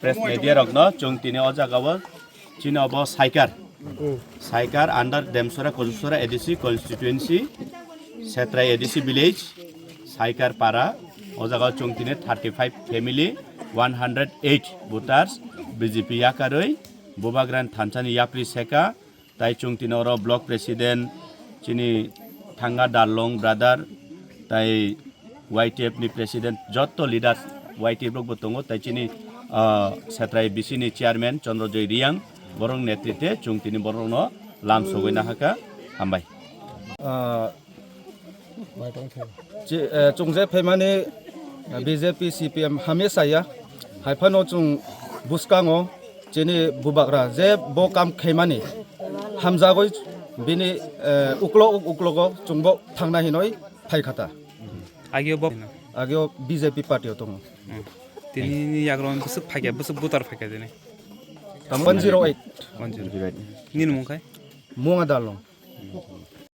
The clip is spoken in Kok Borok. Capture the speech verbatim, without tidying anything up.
Press media rokno chwng tini o jagao chini obo Saikar. Saikar under Demsora Kojusora A D C constituency, Setrai A D C village, Saikar para. O jagao chwng tini thirty five family, one hundred eight voters, B J P yakarwi, Bubagra ni thansani yapri seka, tai chwng tini oro block president, chini Thanga Darlong brother, tai Y T F ni president, jotto leaders Y T F rok bo tongo, tai chini, ah, Setrai B C ni chairman Chandra Joy Riang, borok netrite chwng tini borokno lam sogwi nahaka. Hambai. Ah, Chi-, eh, chwng je phaimani, eh, B J P, C P M hamya saya, hai phano chwng bwskango chini Bubagra je bo kam khaimani hamjagwi bini, eh, uklok uklogo chwngbo thangna hinwi phaikha ta. Agio bo Agio B J P party o tongo. Hmm. Tini ni yagrong bwswk phaikya, bwswk butar phaikya tini. One zero eight. One zero. Nini mung khai? Munga Darlong.